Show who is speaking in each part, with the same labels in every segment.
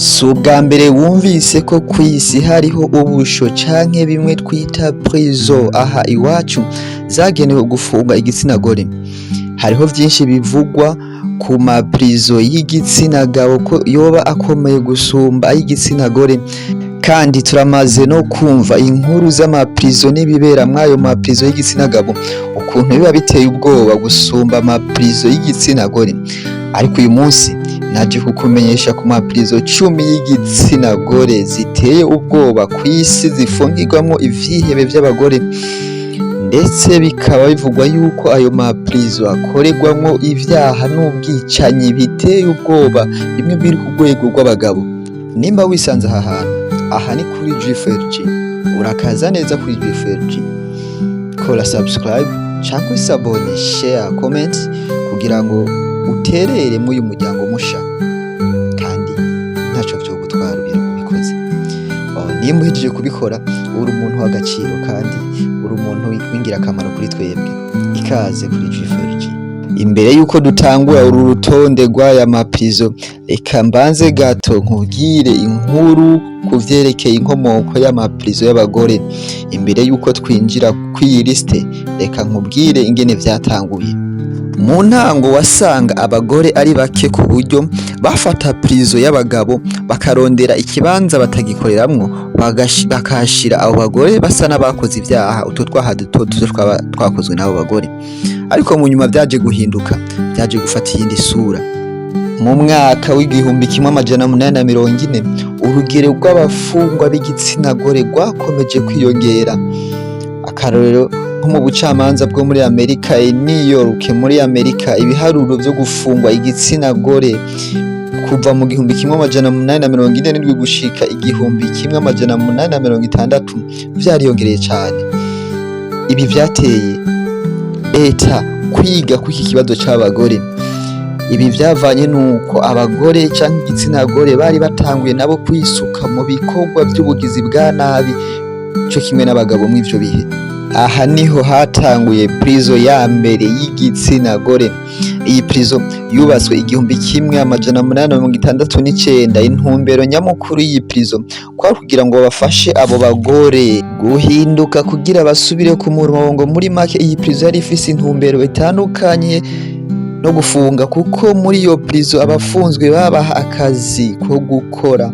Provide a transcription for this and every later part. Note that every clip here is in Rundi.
Speaker 1: Si ubwa mbere wumvise ko kw'isi hariho ubusho canke bimwe twita prison aha iwacu zagenewe gufunga igitsina gore. Hariho vyinshi bivugwa ku ma prison y'igitsina gabo ko yoba akomeye gusumba ay'igitsina gore, kandi turamaze no kumva inkuru z'ama prison n'ibibera mw'ayo ma prison y'igitsina gabo, ukuntu biba biteye ubwoba gusumba ama prison y'igitsina gore. Ariko uyu munsi naje kukumenyesha ku ma prison 10 y'igitsina gore ziteye ubwoba kw'isi, zifungirwamwo ivyihebe vy'abagore, ndetse bikaba bivugwa yuko ayo ma prison akorerwamwo ivyaha n'ubwicanyi biteye ubwoba, bimwe biri ku rwego rw'abagabo. Nimba wisanze aha hantu, aha ni kuri G4G, urakaza neza kuri G4G. Kora subscribe cyangwa s'abonner, share, comment kugira ngo uterere muri uyu muryango musha, kandi ntaco vyogutwara ubikoze. Nimba uhejeje kubikora, uri umuntu w'agaciro kandi uri umuntu w'ingirakamaro kuri twebwe. Ikaze kuri G4G. Imbere yuko dutangura uru rutonde rw'aya ma prison, reka mbanze gato nkubwire inkuru ku vyerekeye inkomoko y'ama prison y'abagore. Imbere yuko twinjira kw'iyi liste, reka nkubwire ingene vyatanguye. Mu ntango wasanga abagore ari bake, ku buryo bafata prison y'abagabo bakarondera ikibanza batagikoreramwo, bakahashira abo bagore basa n'abakoze ivyaha, utwo twaha duto duto twaba twakozwe n'abo bagore. Ariko mu nyuma vyaje guhinduka, vyaje gufata iyindi sura. Mu mwaka w'1840, urugero rw'abafungwa b'igitsina gore rwakomeje kwiyongera. Akarorero, nko mu bucamanza bwo muri Amerika i New York muri Amerika, ibiharuro vyo gufungwa igitsina gore kuva mu 1847 gushika 1860 vyariyongereye cane. Ibi vyateye leta kwiga kw'iki kibazo c'abagore. Ibi vyavanye nuko abagore canke igitsina gore bari batanguye nabo kwisuka mu bikorwa vy'ubugizi bwa nabi co kimwe n'abagabo mw'ivyo bihe. Aha niho hatanguye prison ya mbere y'igitsina gore. Iyi prison yubatswe 1869. Intumbero nyamukuru y'iyi prison kwari kugira ngo bafashe abo bagore guhinduka kugira basubire ku murongo. Muri make, iyi prison yari ifise intumbero itandukanye no gufunga, kuko muri iyo prison abafunzwe babaha akazi ko gukora,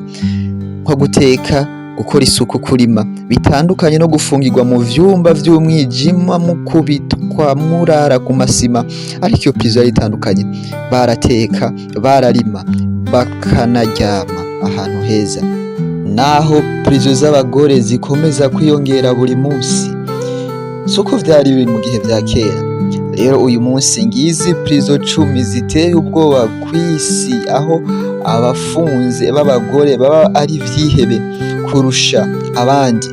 Speaker 1: nko guteka, gukora isuku, kurima, bitandukanye no gufungirwa mu vyumba vy'umwijima, mukubitwa, murara ku masima. Ariko iyo prison yari itandukanye: barateka, bararima, bakanaryama ahantu heza. Naho prison z'abagore zikomeza kwiyongera buri munsi, suko vyari biri mu gihe vya kera. Rero uyu munsi ngizi prison 10 ziteye ubwoba kw'isi, aho abafunze b'abagore baba ari ivyihebe kurusha abandi.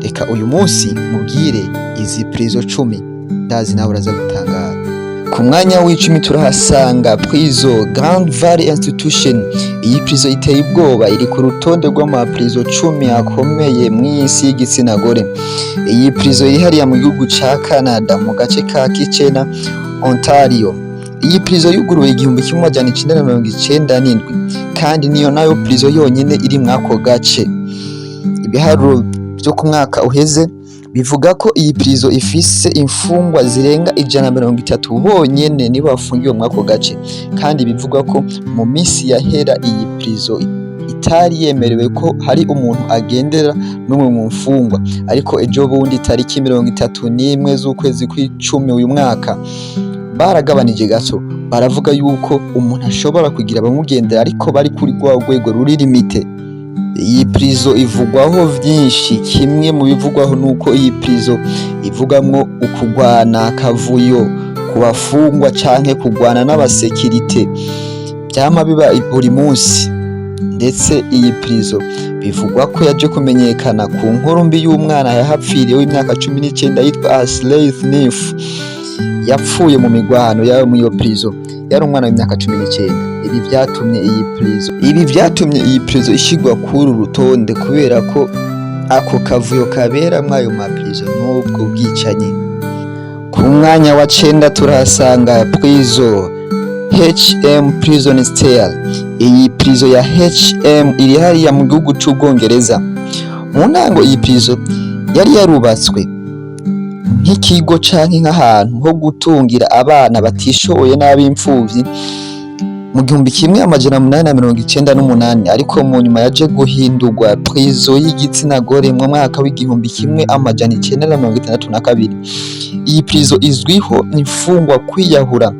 Speaker 1: Reka uyu munsi nkubwire izi prison 10, ndazi nawe uraza gutangara. Ku mwanya w'10 turahasanga prison Grand Valley Institution. Iyi prison iteye ubwoba, iri ku rutonde rw'ama prison 10 akomeye mw'isi y'igitsina gore. Iyi prison iri hariya mu gihugu ca Canada, mu gace ka Kitchener, Ontario. Iyi prison yuguruwe 1997, kandi niyo nayo prison yonyene iri mw'ako gace. Ibiharuro vyo ku mwaka uheze bivuga ko iyi prison ifise imfungwa zirenga 130, bonyene nibo bafungiwe mw'ako gace. Kandi bivugwa ko mu minsi yahera iyi prison itari yemerewe ko hari umuntu agendera n'umwe mu mfungwa, ariko ejo bundi tariki 31 z'ukwezi kw'icumi uyu mwaka baragabanije gato, baravuga yuko umuntu ashobora kugira abamugendera, ariko bari kuri rwa rwego ruri limité. Iyi prison ivugwaho vyinshi. Kimwe mu bivugwaho nuko iyi prison ivugamwo ukugwana, akavuyo ku bafungwa canke kugwana n'abasekirite vyama biba buri munsi. Ndetse iyi prison bivugwa ko yaje kumenyekana ku nkuru mbi y'umwana yahapfiriye w'imyaka 19 yitwa Ashley Smith, yapfuye mu migwano yayo muri iyo prison. Yari umwana w'imyaka 19. Ibi vyatumye iyi prison ishigwa kuri uru rutonde, kubera ko ako kavuyo kabera mw'ayo ma prison n'ubwo bwicanyi. Ku mwanya wa cenda turahasanga prison HM Prison Style. Iyi prison ya HM iri hariya mu gihugu c'Ubwongereza. Mu ntango iyi prison yari yarubatswe nk'ikigo canke nk'ahantu ho gutungira abana batishoboye n'ab'imfuvyi mu 1898, ariko mu nyuma yaje guhindurwa prison y'igitsina gore mu mwaka w'1962. Iyi prison izwiho imfungwa kwiyahura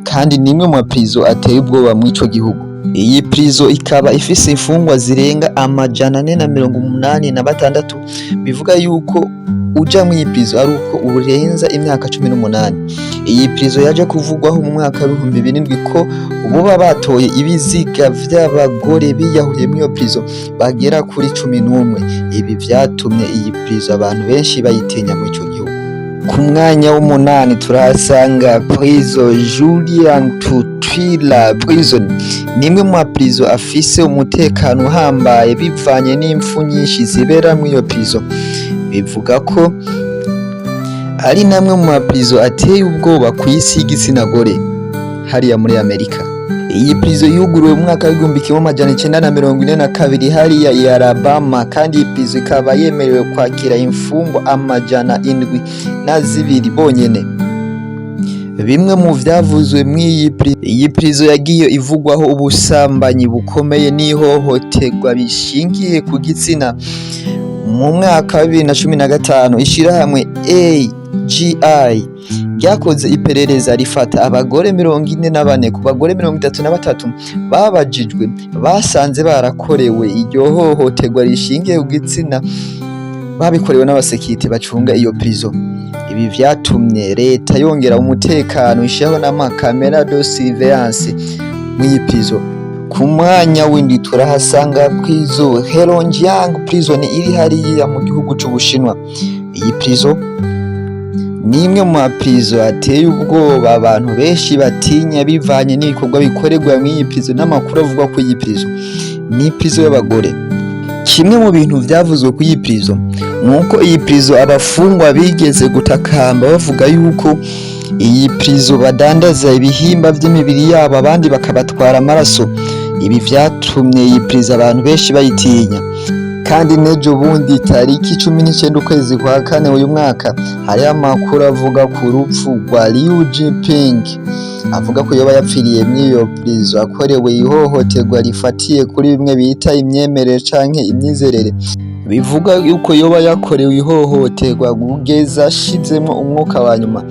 Speaker 1: kandi ni imwe mu ma prison ateye ubwoba mw'ico gihugu. Iyi prison ikaba ifise imfungwa zirenga 486, bivuga yuko uja mw'iyi prison ari uko urenza imyaka 18. Iyi prison yaje kuvugwaho mu mwaka w'2007 ko boba batoye ibiziga vy'abagore biyahuriye mw'iyo prison bagera kuri 11. Ibi vyatumye iyi prison abantu benshi bayitinya mw'ico gihugu. Ku mwanya w'umunani turahasanga prison Julian Tutuila Prison. Ni imwe mu ma prison afise umutekano uhambaye bivanye n'impfu nyinshi zibera mw'iyo prison. Bivuga ko ari namwe mu ma prison ateye ubwoba kw'isi y'igitsina gore hariya muri Amerika. Iyi prison yuguruwe mu mwaka w'1942 hariya i Alabama, kandi iyi prison ikaba yemerewe kwakira imfungwa 702 bonyene. Bimwe mu vyavuzwe mw'iyi iyi prison yagiye ivugwaho ubusambanyi bukomeye n'ihohoterwa bishingiye ku gitsina. Mu mwaka wa 2015 ishirahamwe AGI ryakoze iperereza rifata abagore 44. Ku bagore 33 babajijwe, basanze barakorewe iryo hohoterwa rishingiye ku gitsina, babikorewe n'abasekirite bacunga iyo prison. Ibi vyatumye leta yongera umutekano, ishiraho n'ama caméras de surveillance mw'iyi prison. Ku mwanya w'indwi turahasanga prison Heilongjiang Prison iri hariya mu gihugu c'Ubushinwa. Iyi prison ni imwe mu ma prison ateye ubwoba abantu benshi batinya bivanye n'ibikorwa bikorerwa mw'iyi prison n'amakuru avugwa ko iyi prison ni prison y'abagore. Kimwe mu bintu vyavuzwe ku iyi prison ni uko iyi prison abafungwa bigeze gutakamba bavuga yuko iyi prison badandaza ibihimba vy'imibiri yabo, abandi bakabatwara amaraso. Ibi vyatumye iyi prison abantu benshi bayitinya. Kandi n'ejo bundi tariki 19 ukwezi kwa kane uyu mwaka, hariho amakuru avuga ku rupfu rwa Liu Jinping, avuga ko yoba yapfiriye mw'iyo prison akorewe ihohoterwa rifatiye kuri bimwe bita imyemerere canke imyizerere. Bivuga yuko yoba yakorewe ihohoterwa kugeza ashizemwo umwuka wa nyuma.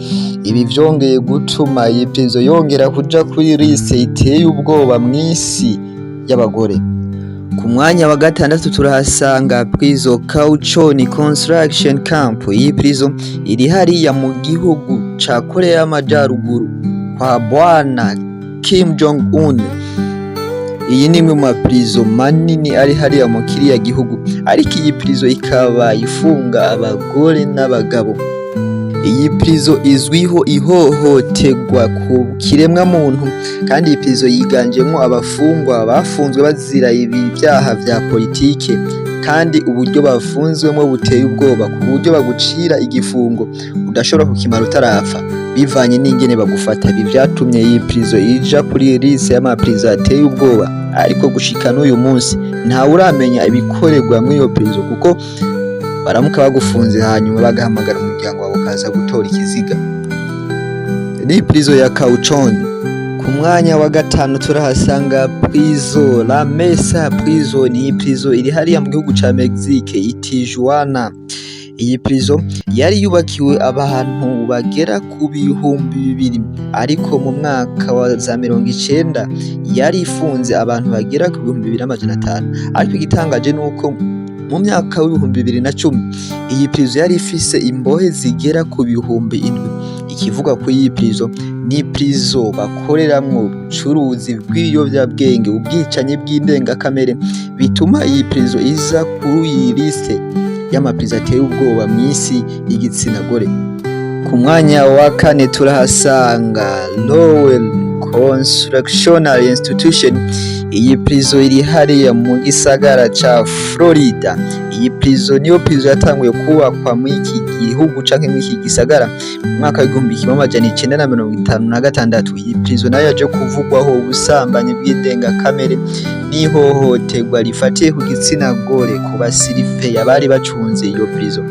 Speaker 1: Ibi vyongeye gutuma iyi prison yongera kuja kuri liste iteye ubwoba mw'isi y'abagore. Ku mwanya wa gatandatu turahasanga prison Kaechon Concentration Camp. Iyi prison iri hariya mu gihugu ca Korea y'Amajaruguru kwa Bwana Kim Jong Un. Iyi ni imwe mu ma prison manini ari hariya mu kiriya gihugu, ariko iyi prison ikaba ifunga abagore n'abagabo. Iyi prison izwiho ihohoterwa ku kiremwa muntu, kandi iyi prison yiganjemwo abafungwa bafunzwe bazira ibi vyaha vya politike, kandi uburyo bafunzwemwo buteye ubwoba, ku buryo bagucira igifungo udashobora kukimara utarapfa bivanye n'ingene bagufata. Ibi vyatumye iyi prison ija kuri liste y'ama prison ateye ubwoba, ariko gushika n'uyu munsi ntawe uramenya ibikorerwa mw'iyo prison, kuko baramuka bagufunze hanyuma bagahamagara umuryango wawe ukaza gutora ikiziga. Ni prison ya Kaechon. Ku mwanya wa gatanu turahasanga prison La Mesa Prison. Iyi prison iri hariya mu gihugu ca Mexique i Tijuana. Iyi prison yari yubakiwe abantu bagera ku 2000, ariko mu mwaka wa za 90 yari ifunze abantu bagera ku 2500. Ariko igitangaje nuko mu myaka w'2010 iyi prison yari ifise imbohe zigera ku 7000. Ikivuga kuri iyi prison, ni prison bakoreramwo ubucuruzi bw'ibiyovyabwenge, ubwicanyi bw'indengakamere, bituma iyi prison iza kuri iyi liste y'ama prison ateye ubwoba mw'isi y'igitsina gore. Ku mwanya wa kane turahasanga Lowell Community Correctional Facility. Correctional Institution. Iyi prison iri hariya mu gisagara ca Florida. Iyi prison niyo prison yatanguye kubakwa muri iki gihugu canke muri iki gisagara mu mwaka w'1956. Iyi prison nayo yaje kuvugwaho ubusambanyi bw'indengakamere n'ihohoterwa rifatiye ku gitsina gore ku basiriveya bari bacunze iyo prison.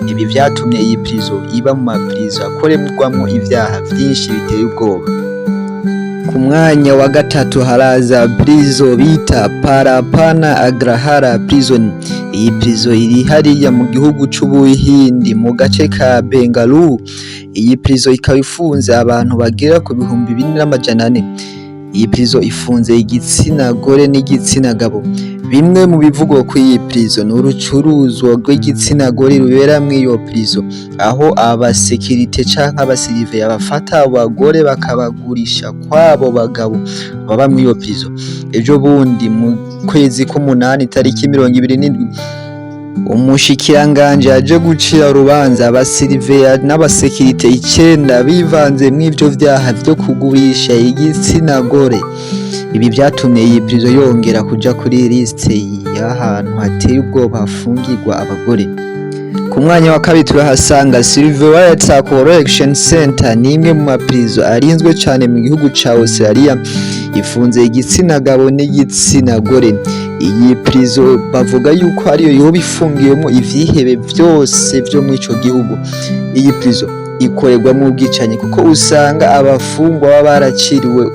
Speaker 1: Ibi vyatumye iyi prison iba mu ma prison akorerwamwo ivyaha vyinshi biteye ubwoba. Ku mwanya wa gatatu haraza prison bita Parapana Agrahara Prison. Iyi prison iri hariya mu gihugu c'Ubuhindi, mu gace ka Bengaluru. Iyi prison ikaba ifunze abantu bagera ku 4400. Iyi prison ifunze igitsina gore n'igitsina gabo. Bimwe mu bivugwa kuri iyi prison ni urucuruzwa rw'igitsina gore rubera mw'iyo prison, aho abasekirite canke abasiriveya bafata abo bagore bakabagurisha kw'abo bagabo baba mw'iyo prison. Ejo bundi mu kwezi k'umunani, tariki 27, umushikiranganji yaje gucira urubanza abasiriveya n'abasekirite icenda bivanze mw'ivyo vyaha vyo kugurisha igitsina gore. Ibi vyatumye iyi prison yongera kuja kuri liste y'ahantu hateye ubwoba hafungirwa abagore. Ku mwanya wa kabiri turahasanga Silverwater Correction Center. Ni imwe mu ma prison arinzwe cane mu gihugu ca Australia, ifunze igitsina gabo n'igitsina gore. Iyi prison bavuga yuko ariyo yoba ifungiyemwo ivyihebe vyose vyo muri ico gihugu. Iyi prison ikorerwamwo ubwicanyi, kuko usanga abafungwa baba baraciriwe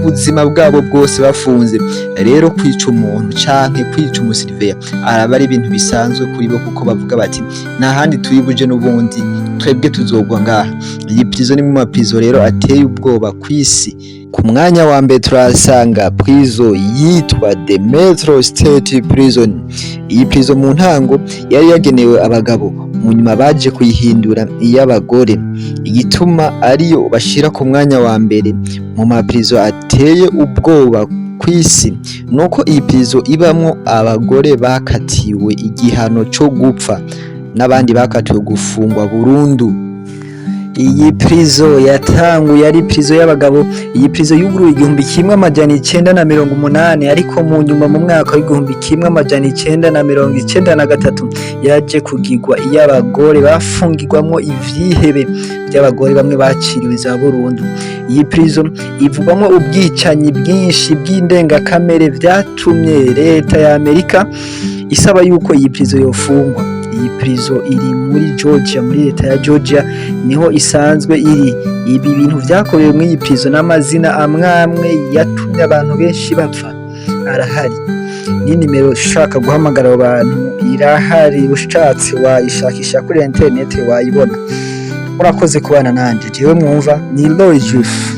Speaker 1: ubuzima bwabo bwose bafunze. Rero kwica umuntu canke kwica umusiriveya araba ari ibintu bisanzwe kuri bo, kuko bavuga bati: "Nta handi turi buje, n'ubundi twebwe tuzogwa ngaha." Iyi prison ni mu ma prison rero ateye ubwoba kw'isi. Ku mwanya wa mbere turahasanga prison yitwa The Metro State Prison. Iyi prison mu ntango yari yagenewe abagabo, mu nyuma baje kuyihindura iy'abagore. Igituma ariyo bashira ku mwanya wa mbere mu ma prison ateye ubwoba kw'isi nuko iyi prison ibamwo abagore bakatiwe igihano co gupfa n'abandi bakatiwe gufungwa burundu. Iyi prison yatanguye ari prison y'abagabo. Iyi prison yuguruwe 1980, ariko mu nyuma mu mwaka w'1993 yaje kugirwa iy'abagore, bafungirwamwo ivyihebe by'abagore bamwe baciriwe za burundu. Iyi prison ivugwamwo ubwicanyi bwinshi bw'indengakamere, vyatumye leta ya Amerika isaba yuko iyi prison yofungwa. Iyi prison iri muri Georgia, muri leta ya Georgia niho isanzwe iri. Ibi bintu vyakorewe muri iyi prison n'amazina amwamwe yatumye abantu benshi bapfa arahari, n'inimero ushaka guhamagara abo bantu irahari, ushatse wayishakisha kuri internet wayibona. Murakoze kubana nanje. Jewe mwumva ni Roy Juif.